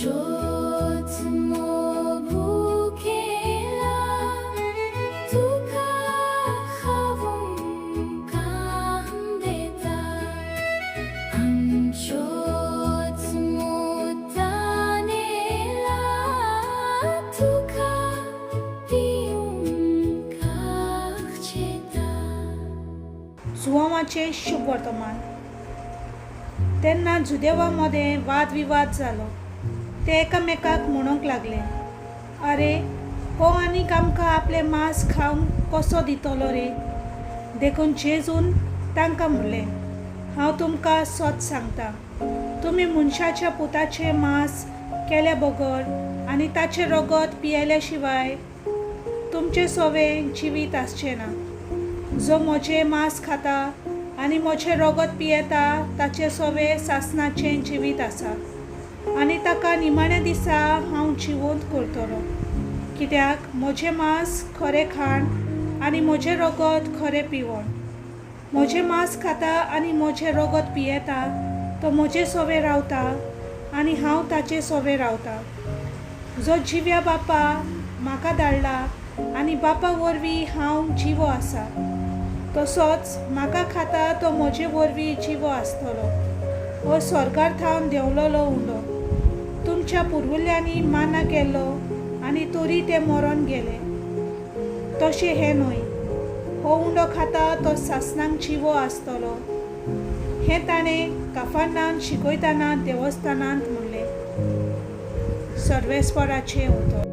शोत्स्मो भुकेला तुका खावंक दिता. आमचोच तानेला तुका पिवंक चेता. जुवांवाचें शुभ वर्तमान. तेन्ना जुदेवा मदें वादविवाद जालो. ते एकामेकाक म्हणूंक लागले, आरे, हो आनीक आमकां आपलें मांस खावंक कसो दितलो रे? देखून जेजून तांकां म्हणलें, हांव तुमकां सत सांगता, तुमी मनशाच्या पुताचें मांस केल्या बगर आनी ताचें रगत पियेल्या शिवाय तुमचें सवें जिवीत आसचें ना. जो म्हजें मांस खाता आनी म्हजें रगत पियेता ताचें सवें सासणाचें जिवीत आसा आनी ताका निमाण्या दिसा हांव जिवंत करतलो. कित्याक म्हजें मांस खरें खाण आनी म्हजें रगत खरें पिवण. म्हजें मांस खाता आनी म्हजें रगत पियेता तो म्हजे सवें रावता आनी हांव ताचे सवें रावता. जो जिव्या बापा म्हाका धाडला आनी बापा वरवीं हांव जिवो आसा, तसोच म्हाका खाता तो म्हजे वरवीं जिवो आसतलो. हो स्वर्गार थावन देंवलोलो उंडो. तुमच्या पुर्वुल्ल्यांनी माना केल्लो आनी तरी ते मरोन गेले. तशें हें न्हय. हो उंडो खाता तो सासणाक जिवो आसतलो. हें ताणें काफानान शिकयतना देवस्थानांत म्हणलें. सर्वेस्पराचें उतर.